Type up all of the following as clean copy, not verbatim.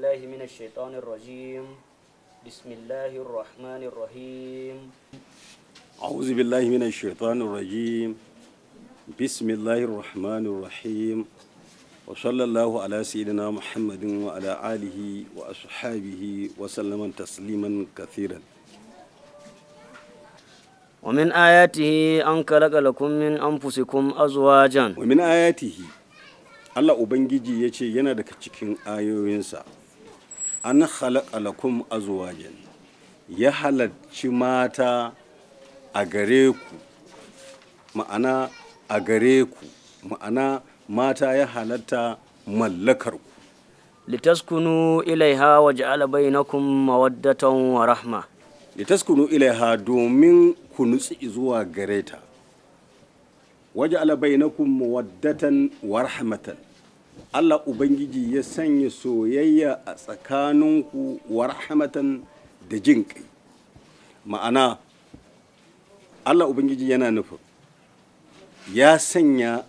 بالله من الشيطان الرجيم. بسم الله الرحمن الرحيم. أعوذ بالله من الشيطان الرجيم. بسم الله الرحمن الرحيم، وصلى الله على سيدنا محمد وعلى آله وأصحابه وسلم تسليما كثيرا. ومن آياته أن خلق لكم من أنفسكم أزواجا. ومن آياته، Allah Ubangiji ya ce yana daga cikin ayoyinsa an khalaqa lakum azwajan, ya halarci mata a gare ku, ma'ana a gare ku, ma'ana mata ya halatta mallakar ku. Litaskunu ilaiha wa ja'ala bainakum mawaddatan wa rahma. Litaskunu ilaiha, domin ku nutsi zuwa gare ta. Waja'ala bainakum mawaddatan wa rahmatan, Allah Ubangiji ya sanya soyayya a tsakaninku, wa rahmatan, da jin kai. Ma'ana Allah Ubangiji yana nufin ya sanya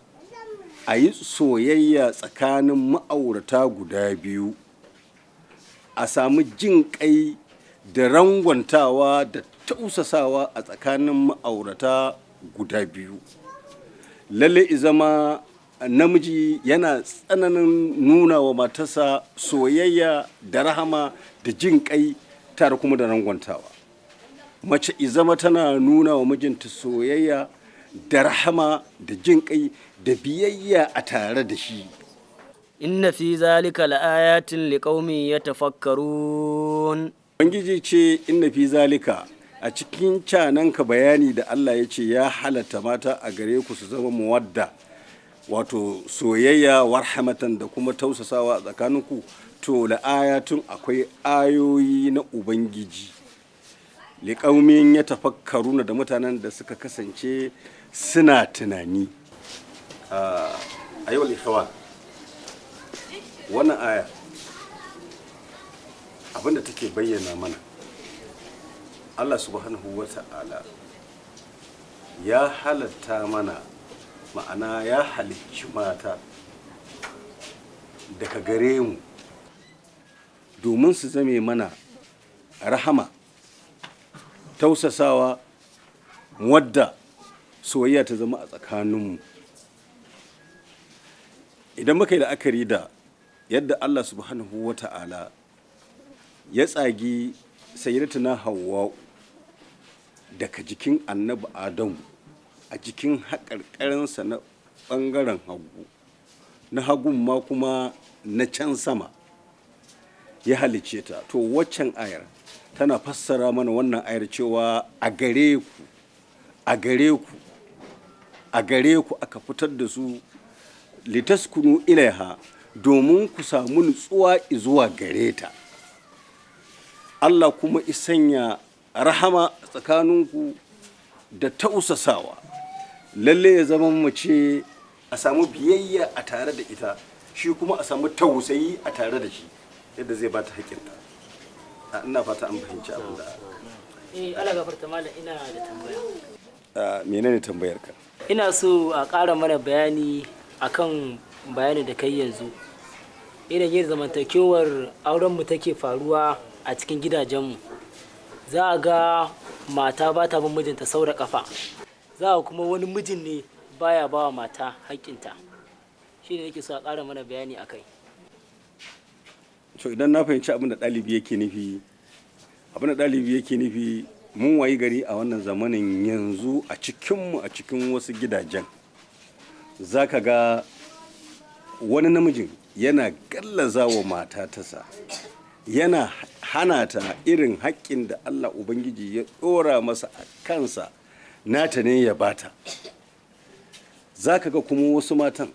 a yi soyayya tsakanin ma'aurata guda biyu, a samu jin kai da rangwantawa da tausasawa a tsakanin ma'aurata guda biyu. Lalle zama namiji yana tsananin nuna wa matarsa soyayya da rahama da jin kai tare kuma da rangwantawa. Mace izama tana nuna wa mijinta soyayya da rahama da jin kai da biyayya a tare da shi. Inna fi zalika laayatin liqaumin yatafakkarun. Ubangiji ce inna fi zalika, a cikin cananka bayani da Allah ya ce ya halatta mata a gare ku su zama muwadda, wato soyayya, warhamatan, da kuma tausasawa a tsakaninku, to la'ayatun, akwai ayoyi na Ubangiji, liƙaumin ya tafakkaruna, da mutanen da suka kasance suna tunani. A yau ikhwan, wannan aya abinda take bayyana mana, Allah subhanahu wa ta'ala ya halatta mana, ma'ana ya halicci mata daga gare mu domin su zame mana rahama, tausasawa, wadda soyayya ta zama a tsakaninmu. Idan muka yi la'akari da yadda Allah subhanahu wa ta'ala ya tsagi sayyidatuna Hawwa daga jikin Annabi Adamu a jikin haƙarƙarinsa na ɓangaren hagu, na hagun ma kuma na can sama, ya halicce ta, to waccan ayar tana fassara mana wannan ayar cewa a gare ku, a gare ku, a gare ku aka fitar da su, litaskunu ilaiha, domin ku samu nutsuwa zuwa gare ta. Allah kuma isanya rahama tsakaninku da tausasawa. Lalle ya zama mace a samu biyayya a tare da ita, shi kuma a samu tausayi a tare da shi, yadda zai ba ta haƙƙinta. Ina fata an fahimci abin da Eh, Allah gafarta malam, ina da tambaya. Menene tambayar ka? Ina so a ƙara mana bayani akan bayani da kai yanzu, irin yin zamantakewar auren mu take faruwa a cikin gidajenmu. Za a ga mata ba ta bin mijinta sau da kafa, za a kuma wani mijin ne baya ba wa mata haƙƙinta. Shi ne nake so a ƙara mana bayani a kai. To, idan na fahimci abin da ɗalibi yake nufi, abin da ɗalibi yake nufi, mun wayi gari a wannan zamanin yanzu a cikinmu, a cikin wasu gidajen, za ka ga wani namijin yana gallaza wa mata tasa, yana hana ta irin haƙƙin da Allah Ubangiji ya ɗora masa a kansa, nata ne ya bata. Za ka ga kuma wasu matan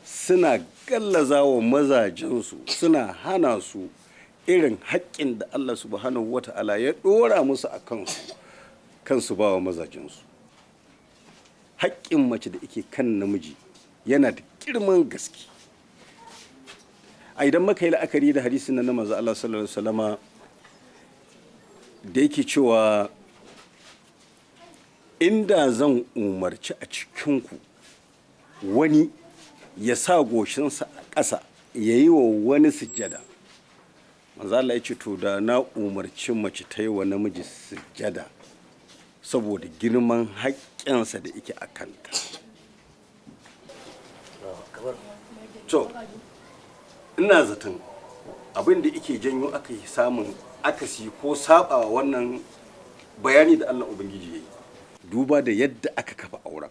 suna gallaza wa mazajensu, suna hana su irin haƙƙin da Allah subhanahu wa ta'ala ya ɗora musu a kansu, kansu ba wa mazajensu. Haƙƙin mace da ike kan namiji yana da girman gaske. A idan muka yi la'akari da hadisin nan na manzo Allah sallallahu alaihi wasallama da yake cewa inda zan umarci a cikinku wani ya sa goshinsa a ƙasa ya yi wa wani sujjada, Manzo Allah ya ce to da na umarci mace ta yi wa namiji sujjada saboda girman haƙƙinsa da yake a kanta. To ina zaton abin da yake janyo aka yi samun akasi ko sabawa wannan bayani da Allah Ubangiji ya yi, duba da yadda aka kafa auren.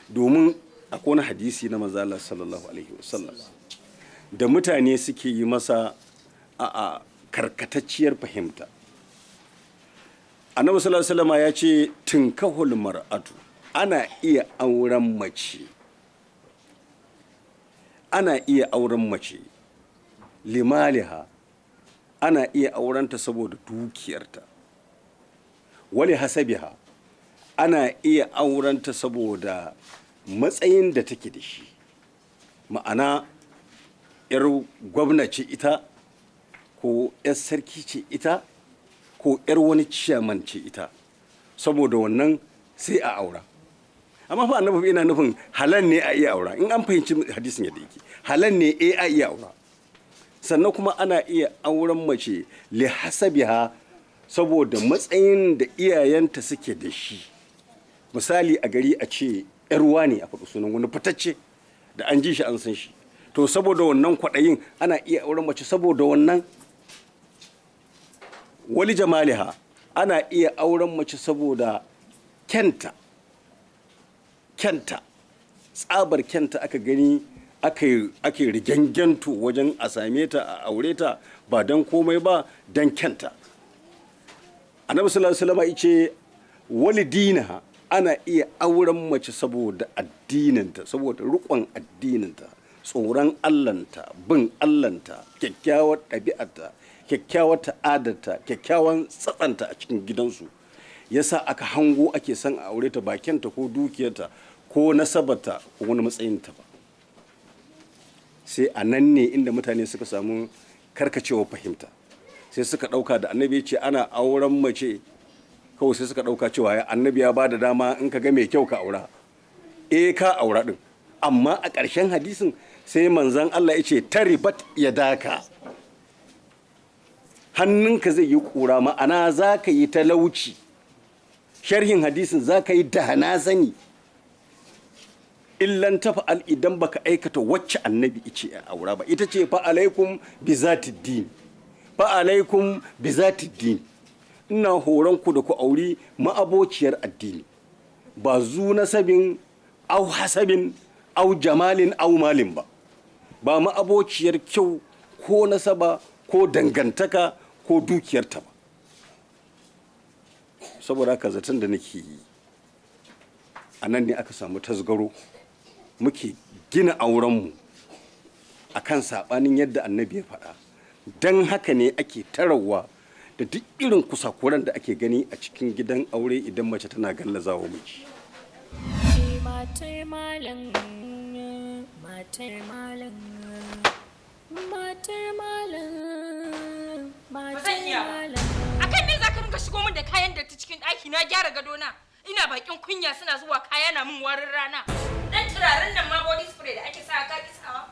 Domin akwai wani hadisi na manzo Allah sallallahu alaihi wasallam da mutane suke yi masa a karkatacciyar fahimta. Annabi sallallahu alaihi wasallam ya ce tinkahul mar'atu, ana iya auren mace, ana iya auren mace limaliha, ana iya aurenta saboda dukiyarta, wali hasabiha, ana iya aurenta saboda matsayin da take da shi, ma'ana yar gwamna ce ita, ko yar sarki ce ita, ko yar wani ciyaman ce ita, saboda wannan sai a aura. Amma fa annabi ina nufin halal ne a iya aura, in an fahimci hadisin yadda yake, halal ne a iya aura. Sannan kuma ana iya auren mace li hasabiha saboda matsayin da iyayenta suke da shi. Misali a gari a ce yarwa ne, a faɗi sunan wani fitacce da an ji shi an san shi, to saboda wannan kwaɗayin ana iya auren mace saboda wannan. Wali jamaliha, ana iya auren mace saboda kyanta, kyanta, tsabar kyanta aka gani ake rigengentu wajen a same ta a aure ta ba don komai ba don kyanta. Annabi sallallahu alaihi wasallam yace wali dinaha, ana iya auren mace saboda addininta, saboda riƙon addininta, tsoron Allahnta, bin Allahnta, kyakkyawar ɗabi'arta, kyakkyawar ta'adarta, kyakkyawan tsatsanta a cikin gidansu. Yasa aka hango ake son a aure ta ba kyanta ko dukiyarta ko nasabarta ko wani matsayinta ba. Sai a nan ne inda mutane suka samu karkacewa fahimta, sai suka ɗauka da annabi ya ce ana auren mace kawai, sai suka ɗauka cewa ya annabi ya ba da dama in ka ga mai kyau ka aura. Eh, ka aura ɗin, amma a ƙarshen hadisin sai manzon Allah ya ce taribat ya daka, hannunka zai yi ƙura, ma'ana za ka yi talauci. Sharhin hadisin za ka yi dana sani illan tafa'al, idan baka aikata wacce annabi ice a aura ba, ita ce fa alaikum bi zati din, fa alaikum bi zati din. Ina horon ku da ku auri ma'abociyar addini, ba zu nasabin au hasabin au jamalin au malin ba, ba ma'abociyar kyau ko nasaba ko dangantaka ko dukiyarta ba. Saboda haka zaton da nake yi a nan ne aka samu tasgaro, muke gina aurenmu a kan saɓanin yadda annabi ya faɗa. Don haka ne ake tarawa da duk irin kusakuran da ake gani a cikin gidan aure idan mace tana gallazawa miji. Matar malam, matar malam, matar malam, matar malam. Akan me zaka rinka shigo min da kayan da ta cikin ɗaki na gyara gado na? Ina bakin kunya suna zuwa kaya na min warin rana. Dan turaren nan ma body spray da ake sa ka kisawa.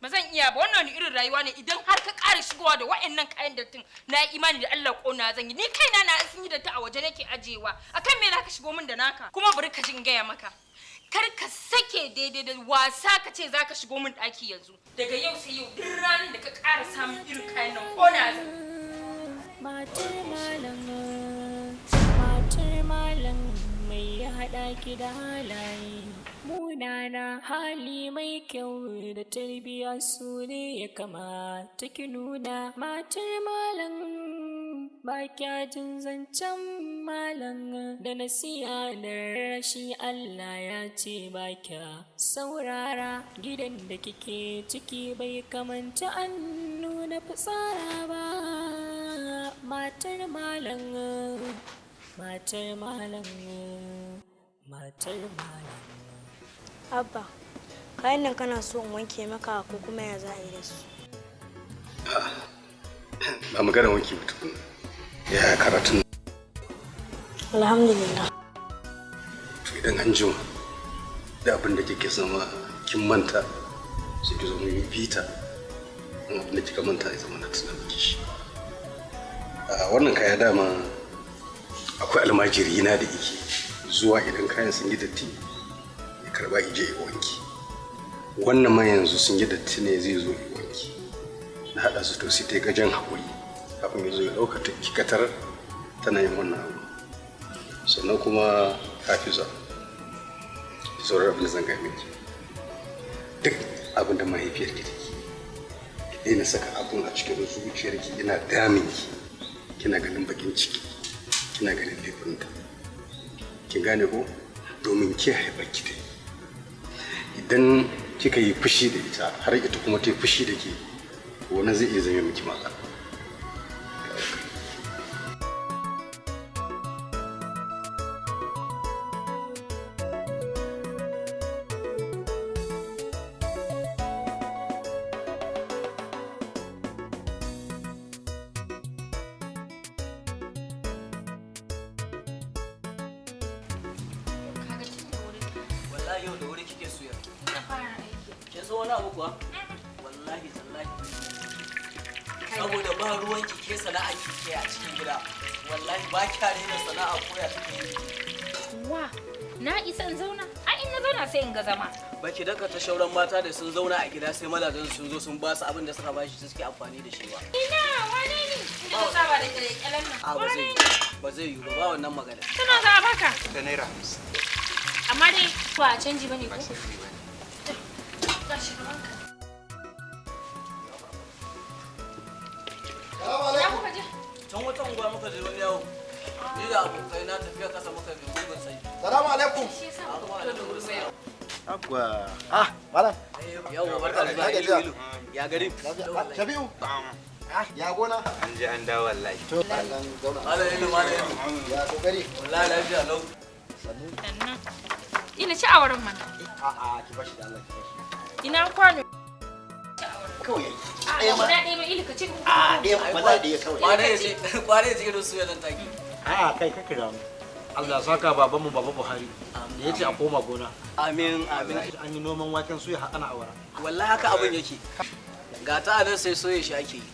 Ba zan iya ba, wannan irin rayuwa ne idan har ka ƙara shigowa da wa'annan kayan dattin, na yi imani da Allah ƙona zan yi. Ni kaina na sun yi datti a waje nake ajewa. Akan me zaka shigo min da naka? Kuma bari ka jin gaya maka. Kar ka sake daidai da wasa ka ce zaka shigo min ɗaki yanzu. Daga yau sai yau duk ranar da ka ƙara samun irin kayan nan ƙona zan. Matar malam, matar malam mai ya haɗa ki da halaye munana, hali mai kyau da tarbiya su ne ya kamata ki nuna. Matar malam ba kya jin zancen malam da nasiha da rashi, Allah ya ce ba kya saurara. Gidan da kike ciki bai kamanta an nuna fitsara ba. Matar malam, matar malam, matar malam. Abba, kayan nan kana so in wanke maka ko kuma ya za a yi da su? Ba magana wanki ba tukuna. Ya karatun? Alhamdulillah. To idan an jima da abin da kike sama kin manta, sai ki zo mu yi bita In abin da kika manta ya zama na tuna miki shi. Wannan kaya dama akwai almajiri na da yake zuwa idan kayan sun yi datti ya karba ije ya wanki. Wannan ma yanzu sun yi datti ne zai zo ya wanki. Na haɗa su to sai ta gajen haƙuri kafin ya zo ya ɗauka ta kikatar tana yin wannan abu. Sannan kuma Hafiza, ki saurari abin da zan gaya miki. Duk abin da mahaifiyarki take, ki daina saka abun a cikin zuciyarki yana damun ki. Kina ganin bakin ciki, kina ganin laifinta. Kin gane ko? Domin ke haifar ki ta yi. Idan kika yi fushi da ita har ita kuma ta yi fushi da ke, wannan zai iya zame miki matsala. Wallahi yau da wuri kike suya. Na fara aiki. Kin san wani abu kuwa? Wallahi tallahi. Saboda ba ruwan ki ke sana'a kike a cikin gida. Wallahi ba kya rena sana'a ko ya take yi. Wa, na isa in zauna? Ai in na zauna sai in ga zama. Ba ki daka ta shauran mata da sun zauna a gida sai mazajen sun zo sun ba su abin da suka ba shi suke amfani da shi ba. Ina wane ne? Inda ka saba da kyalen nan. A ba zai yi ba zai yi ba ba wannan magana. Tana za a baka. Ta ₦50. Amma dai ba canji bane ko? Ba canji bane. Ga shi gabanka. Ya kuka je? Can wata unguwa muka je wani yawo. Ni da abokai na tafiya kasa muka bi gungun sai. Salamu alaikum. Shi yasa muka fito da wuri sai. Agwa. Ah, malam. Yawwa barka da zuwa ilu ilu. Ya gari. Shafi'u. Ah, ya gona. An je an dawo wallahi. To, dan zauna. Malam ilu malam ilu. Ya kokari. Wallahi lafiya lau. Sannu. Sannan. Ina ci a wurin mana. A'a, ki bashi da Allah ki bashi. Ina kwano. Kawai yayi. A guda ɗaya ba ilu ka ci. A ɗaya wallahi ɗaya kawai. Kware ce irin suya nan take. A'a kai kaka damu. Allah saka babanmu Baba Buhari da ya ce a koma gona. Amin amin. An yi noman waken suya har ana awara. Wallahi haka abin yake. Ga ta anan sai soye shi ake yi.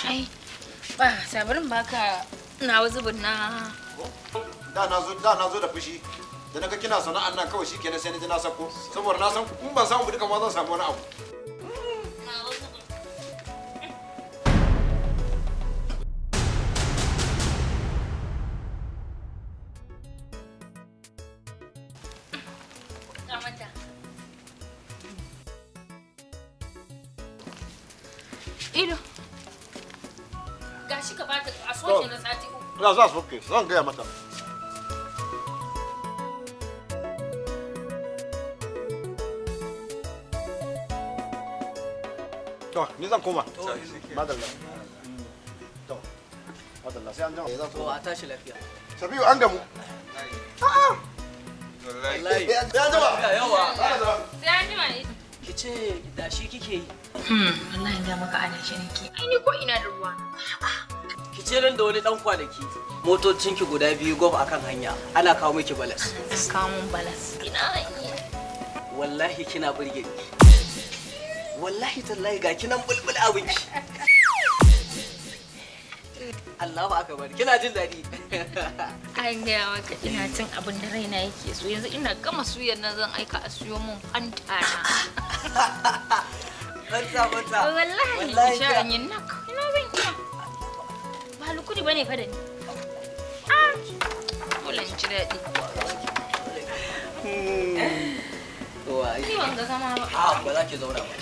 Ai ba sabarin baka nawa zubin na. Da na zo da fushi. Da naga kina sana'an nan kawai shikenan sai na ji na sako saboda na san in ban samu duka ma zan samu wani abu. Nawa zubin. Kamata. Ido. Gashi ka bata a soke na sati uku. Ina za su soke, zan gaya mata. To, ni zan koma. Madalla. To, madalla sai an jama. Zan To koma. a tashi lafiya. Shafi'u an gamu. Wallahi. Sai an jama. Yawa. Sai an jima ne. Ki ce da shi kike yi. Wallahi ga maka ana shi nake. Ai ni ko ina da ruwa. Ki ce nan da wani dan kwanaki motocinki guda biyu gwab akan hanya ana kawo miki balas. Kawo mun balas. Ina iya. Wallahi kina burge ni. Wallahi tallahi ga kinan bulbul abinki. Allahu akbar kina jin daɗi. An gaya maka ina cin abin da raina yake so yanzu ina gama suyan nan zan aika a siyo mun fanta na. Fanta fanta. Wallahi sha in yi nak. Ina zan iya. Ba lukudi bane fa da ni. Ah, dole in ci daɗi. To ai. Ni ban ga zama ba. A ba za ki zauna ba.